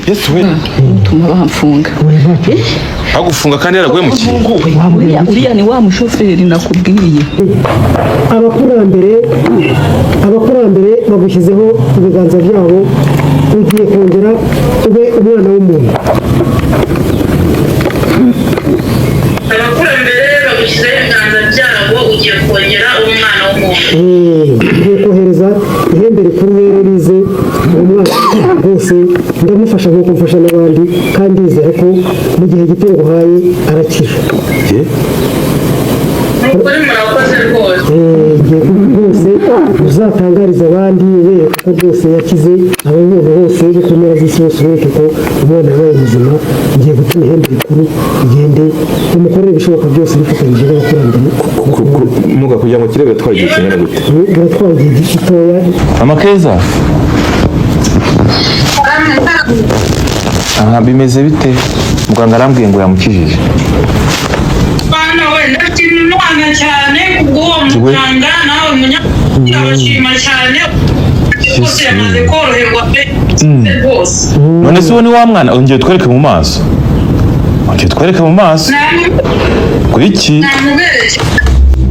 Yesu we, Tuma bamfunga. Bagufunga kandi yaraguhemukiye. Uriya ni wa mushoferi nakubwiye. Abakurambere bagushyizeho ibiganza byabo, ugiye kongera ube umwana w'umuntu. Abakurambere bagushyizeho ibiganza byabo, ugiye kongera umwana w'umuntu. Ngiye kohereza ihembe rikuru rero rize uwo mwana rwose, ndamufasha nk'uko mfasha n'abandi, kandi yizera ko mu gihe gito nguhaye arakira. Ni ukuri murakoze rwose. Ngiye rwose uzatangariza abandi, ubereka ko rwose yakize, ababibona bose bo ku mpera z'isi bose, ubereke ko umwana yabaye muzima. Ngiye gutuma ihembe rikuru rigende rimukorere ibishoboka byose bifatanyije n'abakurambere. Muga kugira ngo kirebe twari igihe kingana gute? Biratwara igihe gitoya. Mama Keza. Aha bimeze bite? Muganga arambwiye ngo yamukijije. Bana we, ndashima Imana cyane kubw'uwo muganga, nawe munyamakuru abashima cyane rwose, yamaze koroherwa pe rwose. None se uwo ni wa mwana? Ongera twereke mu maso, ongera twereke mu maso. Kuri iki? Namubereke.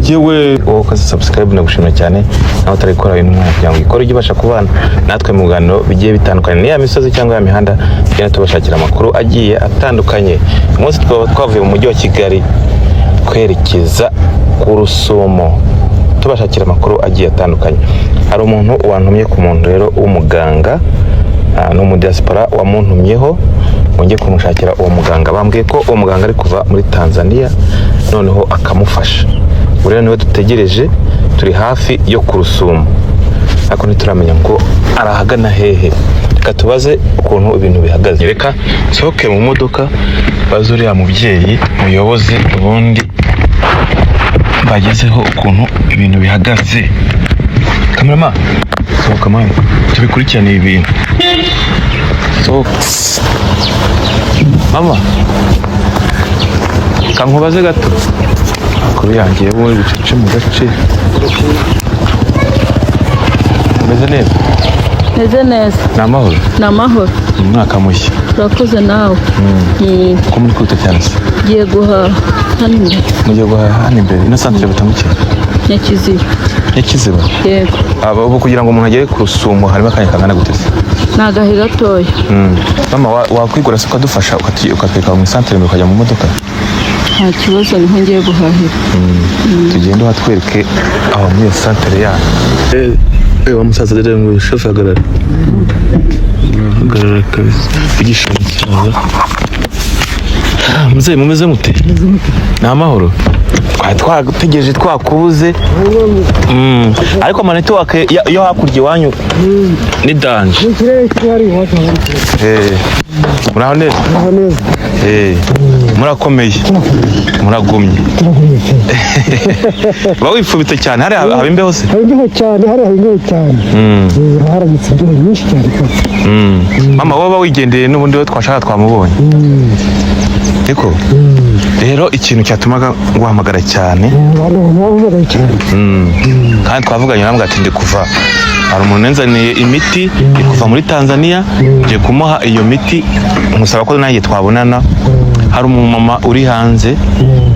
Yewe, wowe ukoze subscribe ndagushimira cyane, nawe utarikora uyu mwanya kugira ngo ikore, ujye ubasha kubana natwe mu biganiro bigiye bitandukanye, ni ya misozi cyangwa ya mihanda, tugenda tubashakira amakuru agiye atandukanye. Uyu munsi twaba twavuye mu mujyi wa Kigali twerekeza ku Rusumo, tubashakira amakuru agiye atandukanye. Hari umuntu wantumye ku muntu rero w'umuganga, ni umudiaspora wamuntumyeho ngo njye kumushakira uwo muganga. Bambwiye ko uwo muganga ari kuva muri Tanzania noneho akamufasha. Ubu rero niwe dutegereje, turi hafi yo ku Rusumo ariko ntituramenya ngo arahagana hehe. Reka tubaze ukuntu ibintu bihagaze. Reka nsohoke mu modoka, baze uriya mubyeyi muyobozi, ubundi bagezeho ukuntu ibintu bihagaze. Kamerama, sohoka mani, tubikurikirane ibi bintu. Sohoka mama, kankubaze gato amakuru yanjye muri bucece mu gace. Umeze neza? Meze neza. Ni amahoro? Ni amahoro. Ni umwaka mushya. Urakoze nawe. Ko muri kwihuta cyane se? Ngiye guhaha hano imbere. Mugiye guhaha hano imbere ino santire batambukira? Nyakiziba. Nyakiziba? Yego. Aba ubu kugira ngo umuntu agere ku Rusumo harimo akanya kangana gute se? Ni agahe gatoya. Mama, wakwigura se ukadufasha, ukatwereka mu isantere mbere ukajya mu modoka? Nta kibazo, niho ngiye guhahira. Tugende uhatwereke aho muri iyo santere yanyu. Wa musaza rero ngo shofe hagarara, hagarara kabisa, vugisha umusaza. Muzehe, mumeze mute? Ni amahoro? Twari twagutegereje twakubuze. Ariko amanetiwake yo hakurya iwanyu ni danje. Ikirere kiri iwacu hari. Muraho neza? Aho neza. Murakomeye, muragumye? Turakomeye cyane. Uba wifubitse cyane hariya haba imbeho se? Hari imbeho cyane, hariya hari imbeho cyane. Haramutse imbeho nyinshi cyane kabisa. Mama, wowe wigendeye n'ubundi we twashaka twamubonye. Ariko rero ikintu cyatumaga nguhamagara cyane, Abantu bamuhamagaye cyane. Kandi twavuganye nawe ati ndi kuva, hari umuntu nzaniye imiti ndi kuva muri Tanzania, ngiye kumuha iyo miti, nkusaba ko nanjye twabonana. Hari umumama uri hanze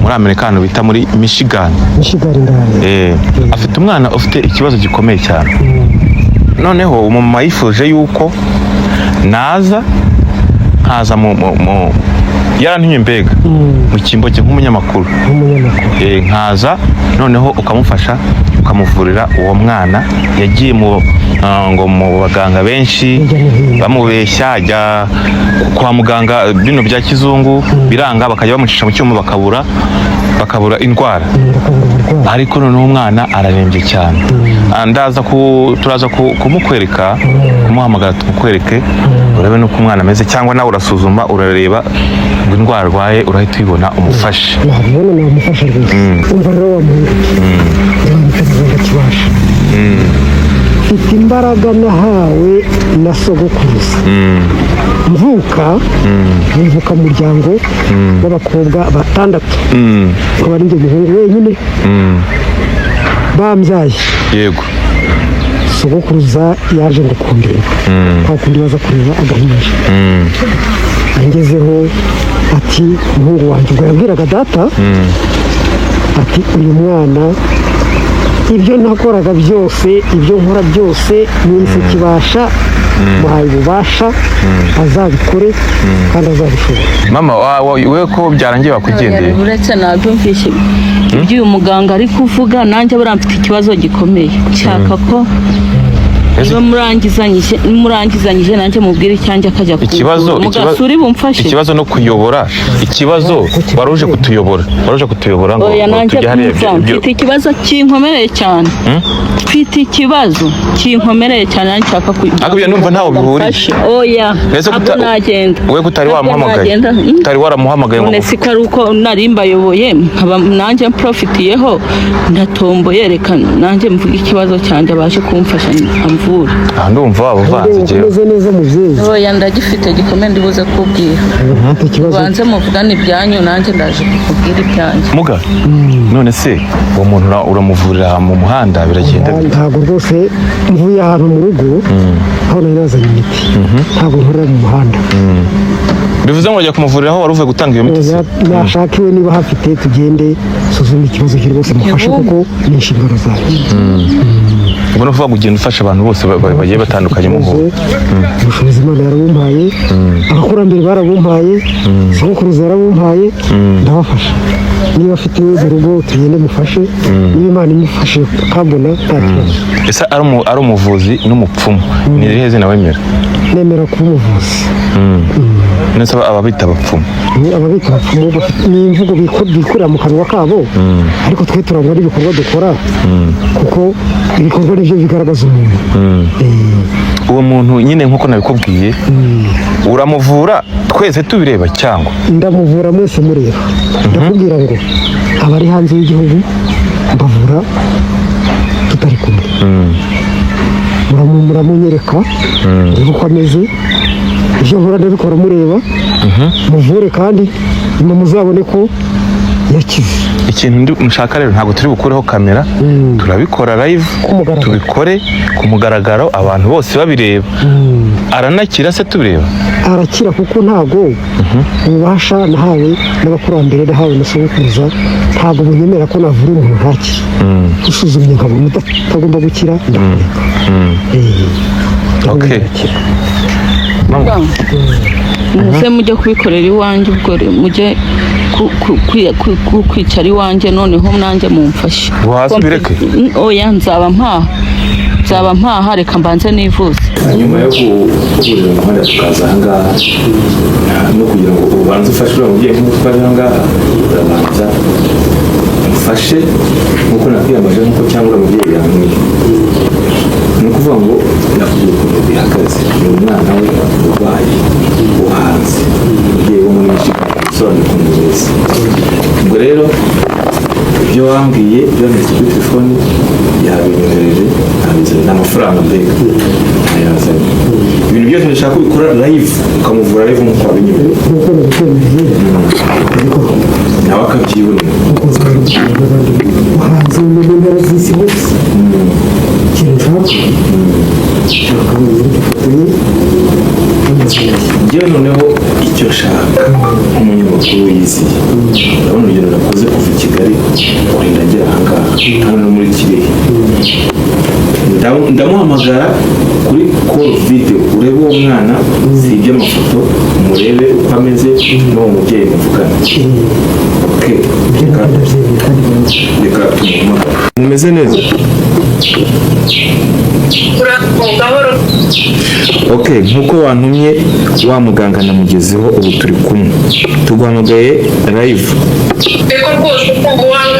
muri Amerika, ahantu bita muri Michigan. Michigan ndahari. Afite umwana ufite ikibazo gikomeye cyane. Noneho umumama yifuje yuko naza nkaza mu yarantumye mbega mu cyimbo cye nk'umunyamakuru. Nk'umunyamakuru. Nkaza noneho ukamufasha ukamuvurira uwo mwana. Yagiye mu ngo mu baganga benshi Hirya no hino. bamubeshya, ajya kwa muganga bino bya kizungu biranga, bakajya bamucisha mu cyuma bakabura indwara. Bakabura uburwayi. Ariko noneho umwana ararembye cyane. Ndaza ku, turaza kumukwereka, kumuhamagara tumukwereke, urebe n'uko umwana ameze, cyangwa nawe urasuzuma urareba ngo indwara arwaye urahita uyibona umufashe. Nabibona namufasha rwose. Umva rero wa muhungu, ntabwo kibasha, mfite imbaraga nahawe na sogokuruza. Mvuka mu muryango w'abakobwa batandatu, nkaba ari njye muhungu wenyine. Bambyaye. Yego. Sogokuruza yaje ngo kundeba, kwa kundi baza kureba agahinja. Angezeho ati: "Umuhungu wanjye," ubwo yabwiraga data, ati: "Uyu mwana, ibyo nakoraga byose, ibyo nkora byose, ni kibasha, muhaye ububasha, azabikore kandi azabishobora." Mama, we ko byarangiye wakwigendeye? Uretse nabyumvise ibyo uyu muganga ari kuvuga, nanjye buriya mfite ikibazo gikomeye, nshaka ko niba murangizanyije nanjye mubwire icyanjye akajya Ikibazo kuvura. Mugasuri bumfashe. Ikibazo no kuyobora ikibazo, wari uje kutuyobora ngo Oya, ngo nanjye tujye hariya. kumva mfite ikibazo kinkomereye cyane, mfite ikibazo kinkomereye cyane, nanjye nshaka ku Ariko ibyo numva ntaho bihuriye. Mumfashe. Oya. Ese Ntabwo nagenda. We kutari Ntabwo wamuhamagaye? nagenda. Utari waramuhamagaye ngo None si ko ari uko nari mbayoboye, nkaba nanjye mprofitiyeho, ndatomboye, reka nanjye mvuge ikibazo cyanjye, abashe kumfasha amvura. Aha ndumva waba uvanze njyewe. Umeze neza, mubyeyi? Oya, ndagifite gikomeye, ndibuze kubwira. Ufite ikibazo? Banze muvugane ibyanyu, nanjye ndaje kukubwira ibyanjye. Muga, none se uwo muntu uramuvurira aha mu muhanda, biragenda bite? Ntabwo rwose, mvuye ahantu mu rugo aho nari nazanye imiti, ntabwo nkorera mu muhanda. Bivuze ngo wajya kumuvurira aho wari uvuye gutanga iyo miti se? Nashaka iwe niba hafite, tugende suzume ikibazo cye rwose, mufashe kuko ni inshingano zanjye. Ubwo ni ukuvuga ngo ugenda ufasha abantu bose bagiye batandukanye muhura? Ubushobozi Imana yarabumpaye, abakurambere barabumpaye, sogokuruza yarabumpaye, ndabafasha. Niba afite iwe mu rugo, tugende mufashe. Niba Imana imufashe akambona, nta kibazo. Ese ari umuvuzi n'umupfumu, ni irihe zina wemera? Nemera kuba umuvuzi. None se ababita abapfumu? Ni ababita abapfumu ni imvugo bikurira mu kanwa kabo, ariko twe turangwa n'ibikorwa dukora, kuko ibikorwa nibyo bigaragaza umuntu. Uwo muntu nyine, nk'uko nabikubwiye, uramuvura twese tubireba cyangwa? Ndamuvura mwese mureba. Ndakubwira ngo abari hanze y'igihugu mbavura tutari kumwe. Muramunyereka, ndebe uko ameze. Ibyo nkora ndabikora mureba, muvure kandi nyuma muzabone ko yakize. Ikintu nshaka rero, ntabwo turi bukureho kamera, turabikora live. Ku mugaragaro. Tubikore ku mugaragaro, abantu bose babireba. Aranakira se tubireba? Arakira, kuko ntago ububasha nahawe n'abakurambere, nahawe na sogokuruza, ntabwo bunyemera ko navura umuntu ntakire. Usuzumye nkabona utagomba gukira, ndakureka. Okay. Arakira. Mama, Muze mujye kubikorera iwanjye, ubwo mujye kwicara iwanjye, noneho nanjye mumfashe. Waza ubireke? Oya, nzaba mpaha, reka mbanze nivuze. Nyuma yo guhurira mu muhanda tukaza ahangaha, no kugira ngo ubanze ufashe uriya mubyeyi nk'uko twaje ahangaha, urabanza umfashe nk'uko nakwiyambaje, nk'uko cyangwa uriya mubyeyi yambwiye. Ni ukuvuga ngo nakubwiye ukuntu bihagaze. Ni umwana we urwaye wo hanze, umubyeyi wo muri Michigan, usobanura ukuntu bimeze. Ubwo rero ibyo wambwiye byanditse kuri telefoni, yabinyohereje, nabizanye n'amafaranga, mbega ntayazanye. Ibintu byose ndashaka kubikora live, ukamuvura live nk'uko wabinyohereje. Nk'uko nabikwemereye, ariko Nawe akabyibonera. Nk'uko n'abandi hanze no mu mpera z'isi hose, ikintu nshaka ngo ifoto ye n'amazina ye. Njyewe noneho icyo nshaka nk'umunyamakuru wiyiziye, urabona urugendo nakoze kuva i Kigali kurinda ngera ahangaha hano no muri Kirehe. Ndamuhamagara kuri call video, urebe uwo mwana, si iby'amafoto, murebe uko ameze n'uwo mubyeyi muvugana. Okay. Ibyo nabyo ndabyemeye kandi Reka tumuhamagare. Mumeze neza? Gahoro. Ok, nk'uko wantumye, wa muganga namugezeho, ubu turi kumwe, tuguhamagaye live. Reko rwose uko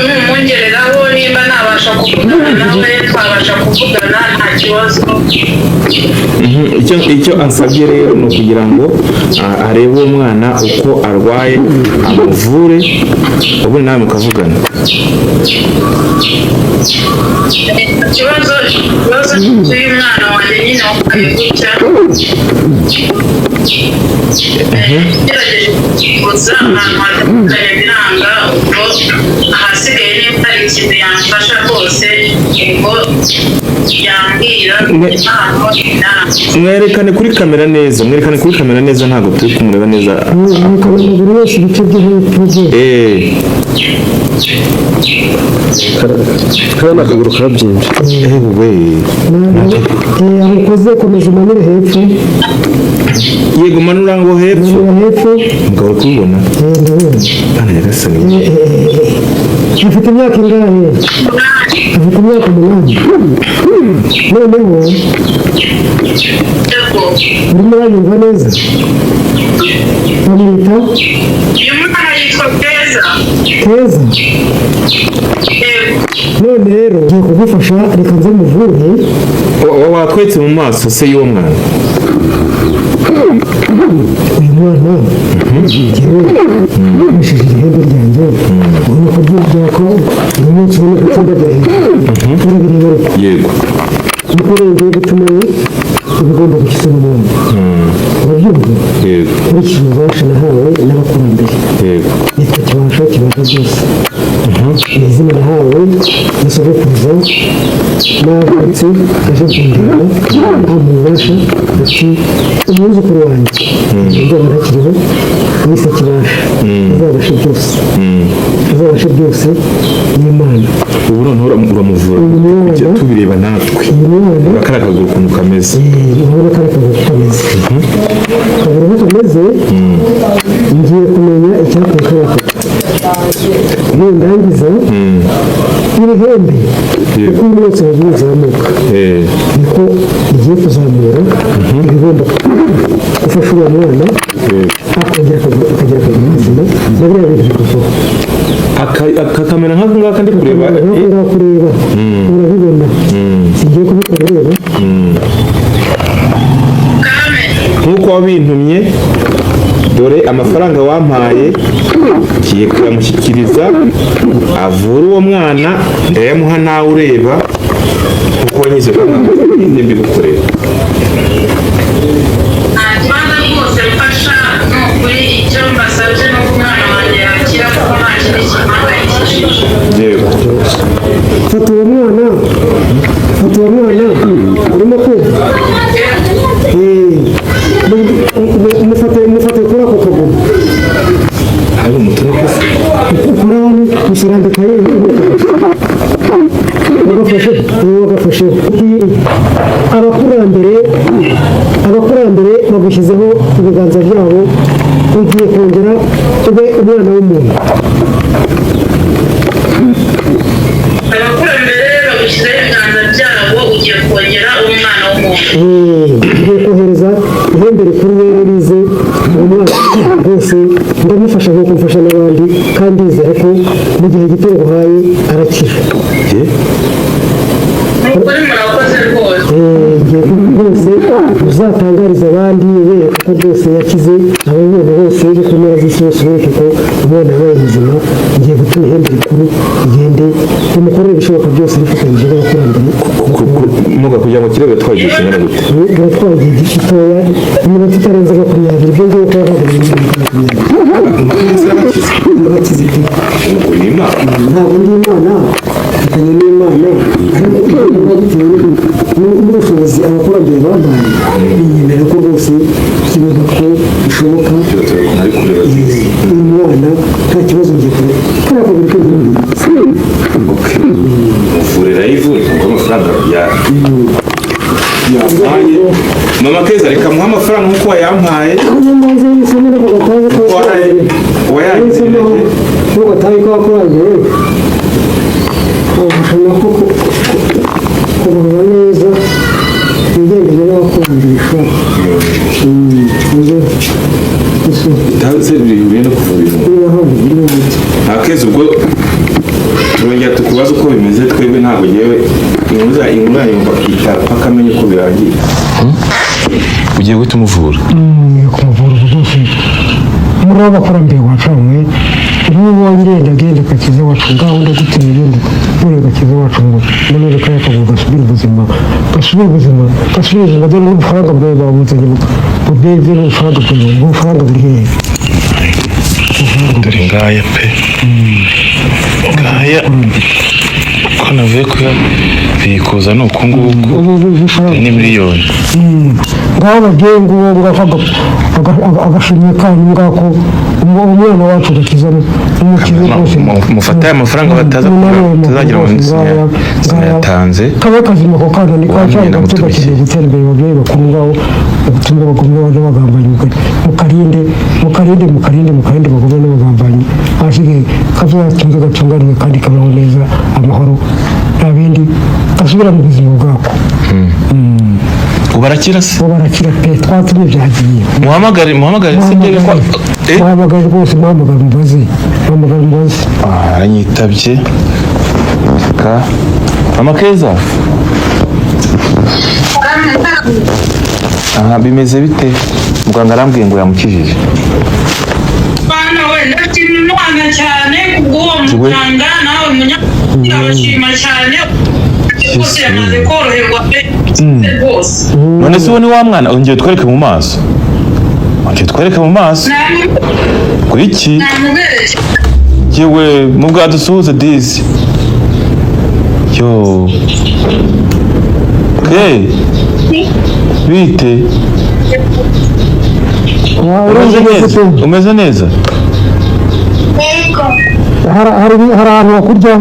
numwongereraho, nimba nabasha kuvugana nawe, twabasha kuvugana, nta kibazo. Icyo ansabye rero ni ukugira ngo arebe uwo mwana uko arwaye, amuvure, ubundi nawe mukavugana. Ikibazo cy'uyu mwana wanjye nyine wabaye gutya. Ngerageje kuza ahantu hatandukanye biranga. Ubwo ahasigaye nimba hari ikintu yamfasha rwose, ubwo yambwira ahantu hose biranga. Mwerekane kuri kamera neza, mwerekane kuri kamera neza, ntabwo turi kumureba neza. Ukabona umubiri wose, ibice byo hepfo byose. Kariya ni akaguru karabyimbye. Ewe! Aho ukoze, komeza umanure hepfo. Yego, manura ngo hepfo. Manura hepfo. Mugabo, uri kubibona? Ndabona. Bana nyagasani! Afite imyaka ingahe? Afite imyaka 8. Noneho Yego. urimo uranyumva neza? Bamwita? Uyu mwana yitwa Keza. Keza? Yego. None rero ngiye kugufasha, reka nze muvure. Watwetse mu maso se y'uwo mwana? Uyu mwana njyewe nkoresheje ihembe ryanjye, ubona ko byako uyu munsi, ubona ko itsinda hejuru, urabireba ariko? Yego. Niko rero ngiye gutuma we uba ugomba gukiza umwana, urabyumva? Yego. Nkurikije ububasha nahawe n'abakurambere, nitwa Kibasha kibasha byose, ni izina nahawe na sogokuruza. Navutse aje kundeba, ampa ububasha, ati: "Umwuzukuru wanjye nzaba ntakiriho wese Kibasha azabashe byose, azabashe byose n'Imana." Ubu noneho uramuvura? Uyu mwana- Kujya tubireba natwe. Uyu mwana. Urabona kariya kaguru ukuntu kameze? Urabona ko ari akaguru kameze, akaguru ko kameze. Ngiye kumenya icyateye kariya kaguru, nindangiza iri hembe, uko umwotsi wagiye uzamuka, niko rigiye kuzamura ibigomba gufasha uriya mwana, akongera akagira akaguru kazima, na biriya bintu bikavaho. Kakamera nk'aka ngaka ndi kureba. Nk'ako ngako ureba, urabibona? Singiye kubikora ureba. Kame. Nk'uko wabintumye, dore amafaranga wampaye, ngiye kuyamushyikiriza avura uwo mwana. Ndayamuha nawe ureba, kuko wanyize mbigukorera. Nta kibazo rwose, mfasha ni ukuri. Icyo mbasabye ni uko umwana wanjye yakira, kuko nta kindi kimpangayikishije. Yego. Fata uwo mwana, fata uwo mwana, urimo kumva? Mufate, mufate kuri ako kaguru. Hari umutobe kose. Ukuraho musirambika, wagafashe, wagafashe. Abakurambere bagushyizeho ibiganza byabo, ugiye kongera ube umwana w'umuntu. Abakurambere bagushyizeho ibiganza byabo, ugiye kongera umwana w'umuntu. Ngiye kohereza ihembe rikuru rero rize uwo mwana rwose, ndamufasha nk'uko mfasha n'abandi, kandi ndizera ko mu gihe gito nguhaye arakira. Ni ukuri murakoze rwose. Ngiye rwose uzatangariza abandi, ubereka ko rwose yakize, abo bana bose bo ku mpera z'isi bose, ubereke ko umwana yabaye muzima. Ngiye gutuma ihembe rikuru rigende rimukorere ibishoboka byose rifatanyije n'abakurambere. Muga kugira ngo kirebe twagiye kingana gute? Biratwara igihe gitoya, iminota itarenze 20. Ibyo ngiye gukora ntabwo birenze iminota 20, abakize pe. Ubwo ni Imana. Ntabwo ndi Imana, mfatanya n'Imana, ariko ibikorwa bitewe n'ubushobozi abakurambere bampaye binyemera ko rwose ibintu ko bishoboka. Ari kureba. Uyu mwana nta kibazo, ngiye kure kariya kaguru k'igihugu. Muvure live ubwo amafaranga ya yampaye. Mama Keza, reka muhe amafaranga nk'uko wayampaye. Niyo mpamvu y'isomero ku gatabi k'abakurambere. Wayangejeje. Ku gatabi k'abakurambere wabasha ko kugorora neza ibigendanye n'abakurambere uze Itazi bihuriye no kuvura ibintu. Niba biri umuti. Nta Keza, ubwo turongera tukubaza uko bimeze. Twebwe ntabwo ngewe inkuru yanyumva akita paka amenye uko birangiye. Ugiye guhita umuvura? Ngiye kumuvura ubu rwose. Umuriro w'abakurambere wacanywe. Nk'ubu wagenda genda gakiza wacu, ngaho ndagutumye, genda none gakiza wacu ngo none kariya kaguru gasubire ubuzima, gasubire ubuzima, gasubire ubuzima. Dore n'ubufaranga bwawe babuzanye bubebe, dore ubufaranga bwawe, ubufaranga buri hehe? Dore ngaya pe, ngaya ko navuye kuyabikuza ni uku nguku. Ubu ubufaranga Ni miliyoni. Ngaho babyeyi, nguwo ngako agashimwe kanyu ngako, umwana wacu gakiza umukize rwose. Mufate aya mafaranga bataza batazagira ngo sinayatanze. Kabe kazima ako kana ni kacyari Wamenya gato namutumikiye. Gakeneye gutera imbere. Ababyeyi bakuru, ngaho ubutumwa bagumye n'abagambanyi, mukarinde, mukarinde, mukarinde, mukarinde bagumye n'abagambanyi. Ahasigaye kazatunge gatunganirwe kandi kabeho neza amahoro, nta bindi, gasubira mu buzima bwako. Ubu arakira se? Bo barakira pe, twatumye byagiye. Muhamagare, muhamagare se ndebe ko Muhamagare rwose, muhamagare umubaze, muhamagare umubaze. Ah, aranyitabye ka mama Keza. Aha bimeze bite? Muganga arambwiye ngo yamukijije. Bana we, ndashima Imana cyane kubw'uwo muganga nawe munyamakuru, ndabashima cyane rwose, yamaze koroherwa pe rwose. None se uwo ni wa mwana? Ongera twereke mu maso, ongera twereke mu maso. Kuri iki? Namubereke. Yewe mubwadusuhuze disi yo ke bite? Umeze neza, umeze neza? Yego. Hari ahantu hakurya?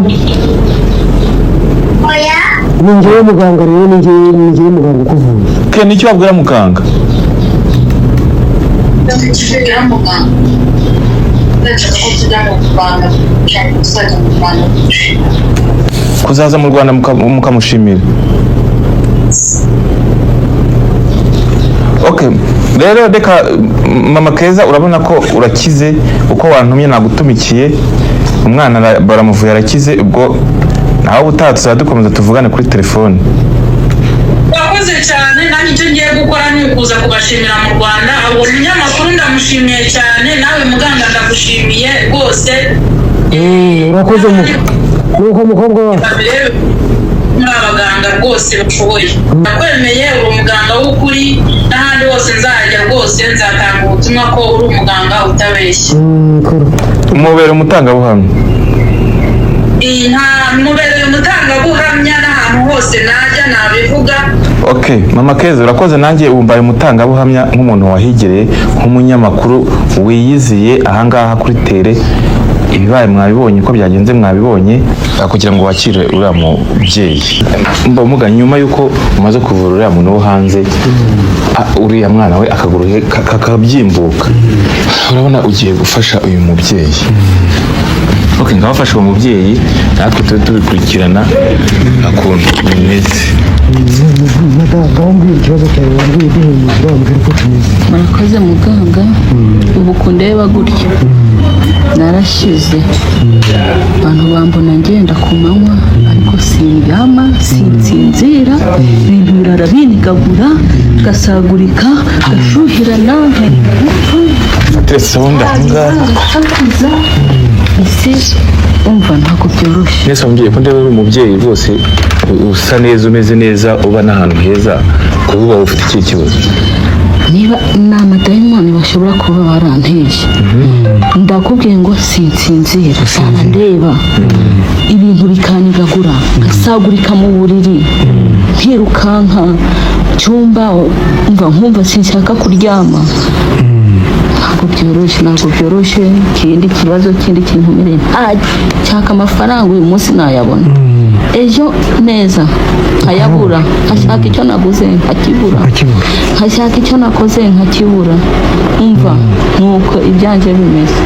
Oya. Ni njyewe muganga rero, ni njyewe muganga ukuvuye. Ke nicyo wabwira muganga? Ndashimira muganga, ndashaka ko tujya mu Rwanda, ndashaka kuzajya mu Rwanda gushima. Kuzaza mu Rwanda mukamushimira. Okay, rero reka mama Keza, urabona ko urakize uko wantumye nagutumikiye, umwana baramuvuye arakize. Ubwo nawe ubutaha tuzajya dukomeza tuvugane kuri telefone. Urakoze cyane, nanjye icyo ngiye gukora ni ukuza kubashimira mu Rwanda. Uwo munyamakuru ndamushimiye cyane, nawe muganga ndagushimiye rwose. Urakoze nuko mukobwa wacu. Babirebe muri abaganga rwose bashoboye, ndakwemeye, uri umuganga w'ukuri, n'ahandi hose nzajya rwose nzatanga ubutumwa ko uri umuganga utabeshya. Kora. Umubera umutangabuhamya. Iyi nta mubereye umutangabuhamya, n'ahantu hose najya nabivuga. Okay, mama Keza urakoze, nanjye ubu mbaye umutangabuhamya nk'umuntu wahigereye, nk'umunyamakuru wiyiziye ahangaha kuri tere. Ibibaye mwabibonye, uko byagenze mwabibonye. Kugira ngo wakire uriya mubyeyi mba muga nyuma y'uko umaze kuvura uriya muntu wo hanze, uriya mwana we akaguru ke kakabyimbuka, urabona ugiye gufasha uyu mubyeyi. Okay, ngabafasha uwo mubyeyi, natwe tube tubikurikirana ukuntu bimeze. Madamu, wambwiye ikibazo cyawe, wambwiye duhumuriza, wambwira uko tumeze. Murakoze muganga, ubu kundeba gutya narashize, abantu bambona ngenda ku manywa ariko sindyama, sinsinzira, ibintu birara binigagura, gasagurika, gashuhirana, nkenda gupfa. Teretse ubundi aho ngaho. Ngasakuza ese, umva ntabwo byoroshye. Mwese mubyeyi, ko ndeba uri umubyeyi rwose usa neza, umeze neza, uba n'ahantu heza, kuvuga ufite ikihe kibazo? Niba ni amadayimoni bashobora kuba baranteye, ndakubwiye ngo sinsinzira, ndara ndeba ibintu bikanyigagura, ngasagurika mu buriri, nkirukanka cyumba, umva nkumva sinshaka kuryama. Ntabwo byoroshye, ntabwo byoroshye. Ikindi kibazo kindi kinkomereye, nta nshaka amafaranga, uyu munsi nayabona ejo neza nkayabura, nkashaka icyo naguze nkakibura, Akibura. Nkashaka icyo nakoze nkakibura. Umva nuko ibyanjye bimeze,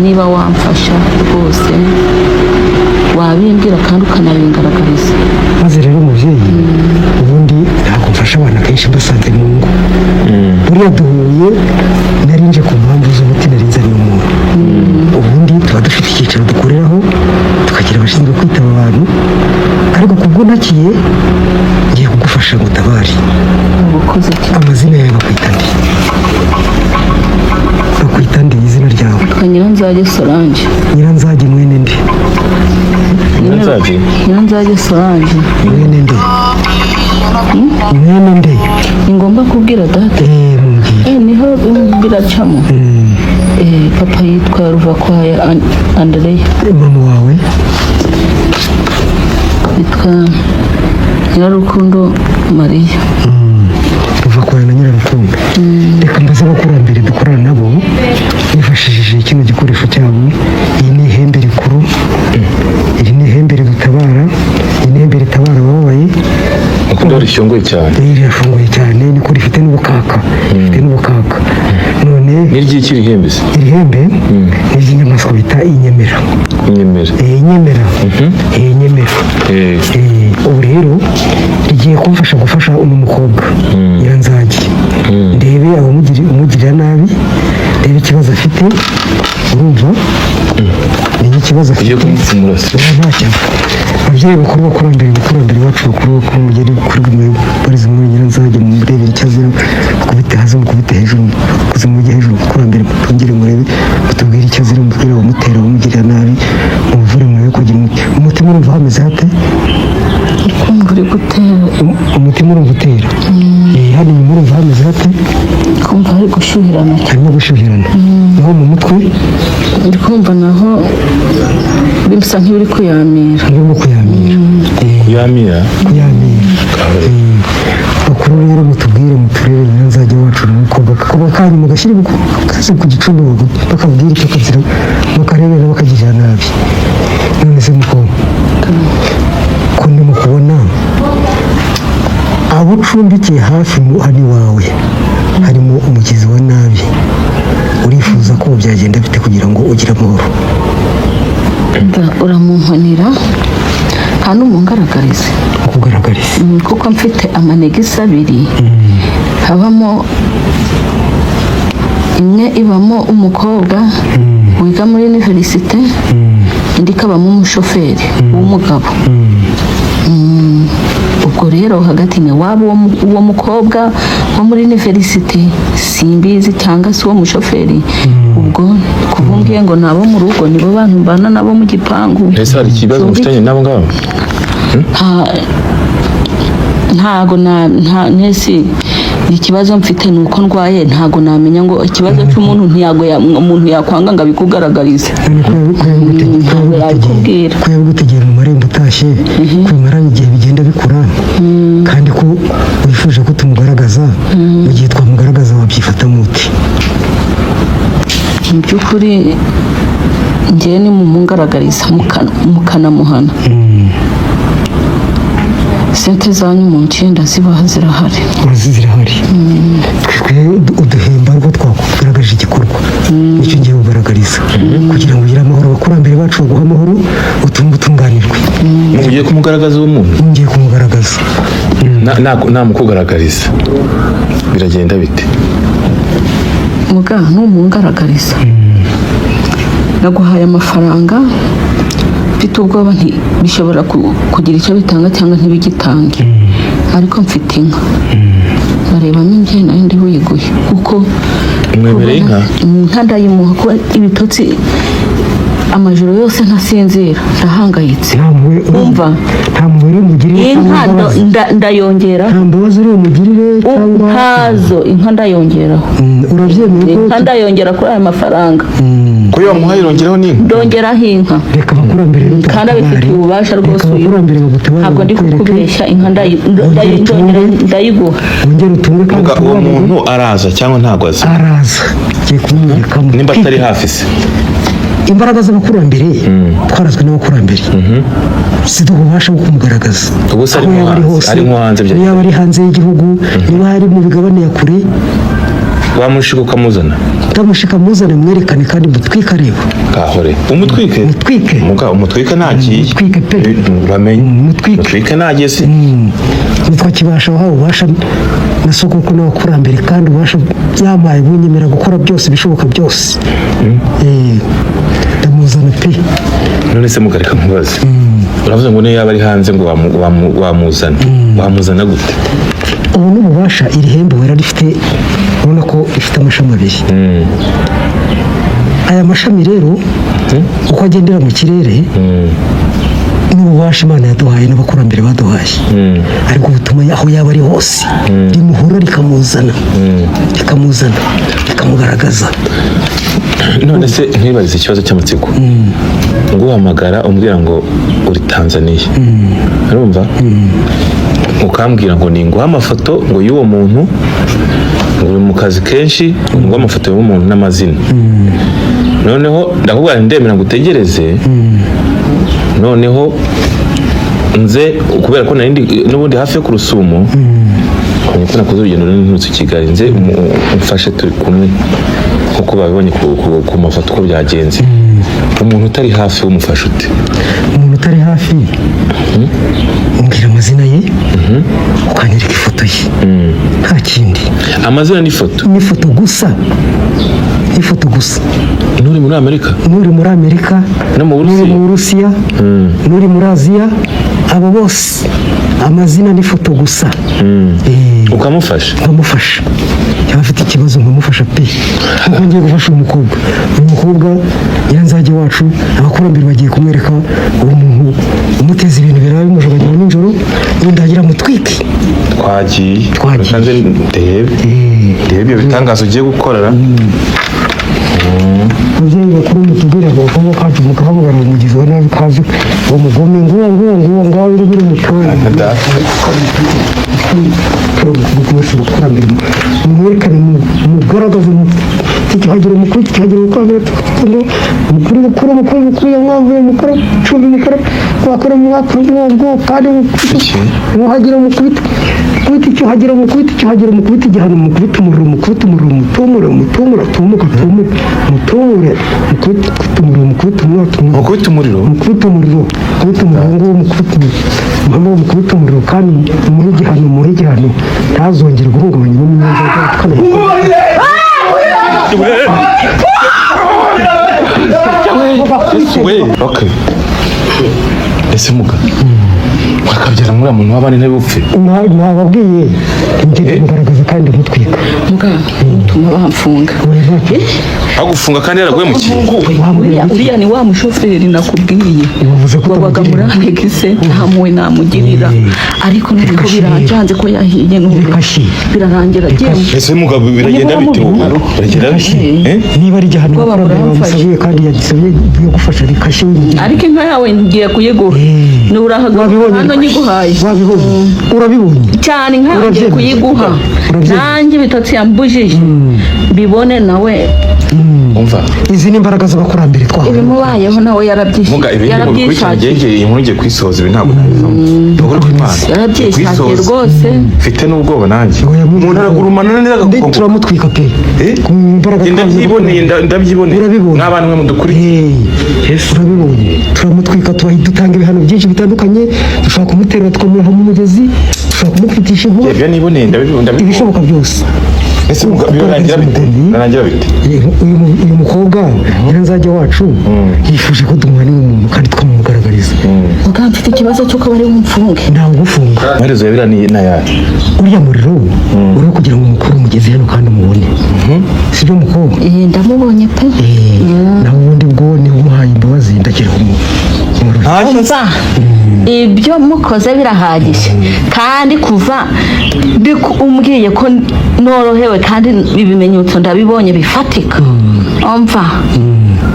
niba wamfasha rwose wabimbwira kandi ukanabingaragariza. Maze rero umubyeyi, ubundi ntabwo mfasha abana kenshi mbasanze mu ngo. Buriya duhuye nari nje ku mpamvu z'umuti nari nzaniye umuntu. Ubundi tuba dufite icyicaro dukoreraho, tukagira abashinzwe kwitaba abantu, ariko kubwo ntakiye ngiye kugufasha ngo utabare. Ubukoze cyane. Amazina yawe bakwita nde? Bakwita nde izina ryawe? Yitwa Nyiranzage Solange. Nyiranzage mwene nde? Nyiranzage? Nyiranzage Solange. Mwene nde? Mwene nde? Ni ngombwa kubwira data? Eh, mumbwire. Niho biracamo. Papa yitwa Ruvakwaya Andereya. Mama wawe? Yitwa Nyirarukundo Mariya. Ruvakwaya na Nyirarukundo. Reka mbaze abakurambere dukorana nabo nifashishije kino gikoresho cyabo. Iyi ni ihembe rikuru, iri ni ihembe ridutabara, iyi ni ihembe ritabara abababaye. Ukunda rishyongoye cyane. Rirafunguye cyane, niko rifite n'ubukaka, rifite n'ubukaka none. N'iry'iki rihembe se? Iri hembe ni iry'inyamaswa bita inyemera. Inyemera. Inyemera. Inyemera. Ubu rero rigiye kumfasha gufasha uno mukobwa Nyiranzage, ndebe abamugirira nabi, ndebe ikibazo afite. Urumva, menye ikibazo Ugiye afite. kumupfumura se? Oya, ntacyo. Ababyeyi bakuru, bakurambere, bakurambere bacu bakuru, bakuru, mugere kuri barize muri Nyiranzage, murebere icyo azira, mukubite hasi, mukubite hejuru, mukuze mujye hejuru. Bakurambere, mutongere murebe, mutubwire icyo azira, mubwire abamutera, abamugirira nabi, muvure, murebe kugira umutima. Urumva hameze hate? Kumva uri gutera. Umutima urumva utera. Hano inyuma urumva hameze hate? Kumva hari gushyuhirana. Harimo gushyuhirana. Naho mu mutwe? Ndi kumva naho bisa nk'ibiri kuyamira. Harimo kuyamira. Yamira. Kuyamira. Bakuru rero, mutubwire, muturebe Nyiranzage wacu n'umukobwa kakaba kanyu, mugashyira kazi ku gicumbi, bakabwira icyo kazira, bakarebera bakagirira nabi. None se mukobwa, ko ndimo kubona abo ucumbikiye hafi mu hano iwawe harimo umugizi wa nabi, urifuza ko byagenda bite kugira ngo ugire amahoro? Uramunkonera kandi umungaragarize. Ukugaragariza? Kuko mfite amanegisi abiri, habamo imwe ibamo umukobwa wiga muri univerisite, indi ikabamo umushoferi w'umugabo. Ubwo rero hagati ni waba uwo mukobwa wo muri univerisite simbizi, cyangwa se uwo mushoferi. Ubwo kuva umbwiye ngo nabo mu rugo nibo bantu mbana nabo mu gipangu. Ese hari ikibazo mufitanye n'abo ngabo? Ntago na nta nesi ikibazo mfite ni uko ndwaye, ntago namenya ngo ikibazo cy'umuntu ntiyago umuntu yakwanga ngo abikugaragarize. None Ntabwo yabikubwira. ko yabigutegera mu marembo utashye, ko bimara igihe bigenda bikura, kandi ko wifuje ko tumugaragaza, mu gihe twamugaragaza wabyifatamo ute? Mu by'ukuri njyewe ni mumungaragariza mukanamuhana, sente zanyu mu nshinda zibaha zirahari. Urazi zirahari. Twe uduhemba rwo twakugaragaje igikorwa, nicyo ngiye kugaragariza kugira ngo ugire amahoro, abakurambere bacu baguhe amahoro, utunge utunganirwe. Ugiye kumugaragaza uwo muntu? Ngiye kumugaragaza. Namukugaragariza biragenda bite? Muga numungaragariza, naguhaye amafaranga mfite ubwoba nti bishobora kugira icyo bitanga cyangwa ntibigitange, ariko mfite inka, barebamo njye nayo ndi buyiguhe kuko Umwemereye inka? Inka ndayimuha kuko ibitotsi amajoro yose ntasinzira, ndahangayitse. Nta mpuhwe Umva. Nta mpuhwe uri bumugirire cyangwa Inka imbabazi? ndayongera. Nta mbabazi uri bumugirire cyangwa? Ntazo, inka ndayongeraho. Urabyemeye ko Inka ndayongera kuri aya mafaranga. Ko iyo wamuhaye irongeraho n'inka? Ndongeraho inka. Reka abakurambere rero Kandi abifitiye bagutabare. ububasha rwose Reka uyu. abakurambere bagutabare, Ntabwo ndi bakwereke. kukubeshya, inka Wongere ndongera utunge. ndayiguha. Wongere utunge kandi Muga, uwo utunganirwe. muntu araza cyangwa ntabwo aza? Araza, ngiye kumwereka. Nimba atari hafi se? Imbaraga z'abakurambere, twarazwe n'abakurambere, ziduha ububasha bwo kumugaragaza. Ubu se ari Aho nko yaba ari hanze? hose, Ari nko hanze niyo yaba ari hanze y'igihugu, niba ari mu migabane ya kure. Wamushika ukamuzana? Ndamushika muzane, mwerekane kandi mutwike areba. Kahore umutwike. Mutwike. Muga, umutwike ntagiye. Mutwike pe. Uramenye. Mutwike. Umutwike ntagiye se. Nitwa Kibasha wahawe ububasha na sogokuru n'abakurambere, kandi ububasha yampaye bunyemera gukora byose ibishoboka byose. Ndamuzana pe. None se mugareka nkubaze, uravuze ngo niyo yaba ari hanze ngo wamuzana, wamuzana gute? Ubu ni ububasha iri hembe wera rifite. Urabona ko rifite amashami abiri. Aya mashami rero uko agendera mu kirere n'ububasha Imana yaduhaye n'abakurambere baduhaye, ariko butuma aho yaba ari hose rimuhura, rikamuzana, rikamuzana, rikamugaragaza. None se ntibarize ikibazo cy'amatsiko, nguhamagara umbwira ngo uri Tanzaniya, urumva, ukambwira ngo ninguhe amafoto ngo y'uwo muntu, ngo uri mu kazi kenshi, ngo nguhe amafoto y'uwo muntu n'amazina. Noneho ndakubwira nti ndemera ngo utegereze, noneho nze, kubera ko nari ndi n'ubundi hafi yo ku Rusumo, nkabonye ko nakoze urugendo runini nturutse i Kigali, nze umfashe turi kumwe nk'uko babibonye ku mafoto uko byagenze. Umuntu utari hafi umufasha ute? Umuntu utari hafi, umbwira amazina ye, ukanyereka ifoto ye, nta kindi. Amazina n'ifoto? N'ifoto gusa, n'ifoto gusa. N'uri muri Amerika? N'uri muri Amerika, No mu n'uri Burusiya? mu Burusiya, n'uri muri Aziya, abo bose amazina n'ifoto gusa. Ukamufasha? Nkamufasha, yaba afite ikibazo nkamufasha pe, nkuko ngiye gufasha uyu mukobwa. Uyu mukobwa Nyiranzage wacu, abakurambere bagiye kumwereka uwo muntu umuteza ibintu biraba bimujogagira nijoro, nindagira mutwike. Twagiye. Twagiye. Reka nze ndebe ibyo bitangaza ugiye gukorera. Ababyeyi bakuru, mutubwire ngo abakobwa kacu mukahamagara umugizi wa nabi kazi, uwo mugome, nguwo nguwo nguwo ngaho uri buri muturage. Rwose abakurambere mwerekane, mugaragaze kihagira umukuru, kihagira umukurambere, ngo mukuru, mukuru, mukuru, mukuru, yamwavuye mukuru cumi, mukuru wakora umwaka umwongo kandi muhagira mukubita mukubita icyuhagira, mukubita icyuhagira, mukubita igihano, mukubita umuriro, mukubita umuriro, mutumure, mutumure, tumuka, tumure, mutumure, mukubita umuriro, mukubita umuriro, tumuka. Mukubita umuriro? Mukubita umuriro, mukubita umuriro nguwo, mukubita umuriro, muhama, mukubita umuriro kandi muhe igihano, muhe igihano, ntazongere guhungabanya n'umunyamuryango. We, okay, ese muga wakabyara muri muntu w'abandi ntibupfe? Nababwiye, njye mugaragaza kandi mutwika. Muga utuma bamfunga. Agufunga kandi yaraguhemukiye? Uriya ni wa mushoferi nakubwiye Wavuze ko wabaga muri utamugirira. Anegise, nta mpuhwe namugirira, ariko noneho Reka shi. biranjanze ko yahiye none. Reka shi. Birarangira agiye. Ese muga biragenda bite wowe? Biragenda bite? Eh? Niba ari igihano Ubwoba abakurambere buramfashe. bamusabiye kandi yagisabiye yo gufasha, rikashe. Ariko inka yawe ngiye kuyiguha, nurahagaruka Wabibonye? hano nyiguhaye. Wabibonye, urabibonye. Cyane, inka yawe ngiye Urabyemeye? kuyiguha. Urabyemeye? Nanjye ibitotsi yambujije mbibone nawe. Umva. Izi ni imbaraga z'abakurambere twahawe. Ibimubayeho nawe Muga ibindi mu bikurikira, yarabyishakiye. ngenge iyi nkuru ngiye kuyisoza, ibi ntabwo nabivamo. Ni ukuri kw'Imana. Yarabyishakiye. Kuyisoza. Rwose. Mfite n'ubwoba nanjye. Oya, Umuntu aragurumana neza Ndi agakongoka. turamutwika pe. Eh? Ku mbaraga Njye twahawe. ndabyiboneye, ndabyiboneye. Urabibonye. N'abantu mwe mudukurikiye. Hey, urabibonye, turamutwika, dutanga ibihano byinshi bitandukanye, dushobora kumuterura tukamuroha mu mugezi, dushobora kumukwitisha inkuba. Ibyo niboneye ndabibonye, ndabibonye. Ibishoboka byose. Ese muga birarangira bite? Birarangira bite? Uyu mukobwa Nyiranzage wacu yifuje ko tumuhanira umuntu kandi tukamugaragariza. Muga mfite ikibazo cy'uko bari bumfunge. Ntawe ugufunga. Amaherezo ya biriya ni n'ayahe? Uriya muriro uriho kugira ngo umukuru umugeze hano kandi umubone, sibyo mukobwa? Eh, ndamubonye pe. Eh, naho ubundi bwo niba umuhaye imbabazi ndagira umuriro. Umva, ibyo mukoze birahagije, kandi kuva umbwiye ko norohewe kandi ibimenyetso ndabibonye bifatika, umva,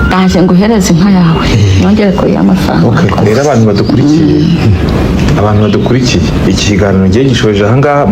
ndaje nguhereze inka yawe nongere kuriya amafaranga. Okay, rero abantu badukurikiye, iki kiganiro ngiye gishoje ahangaha.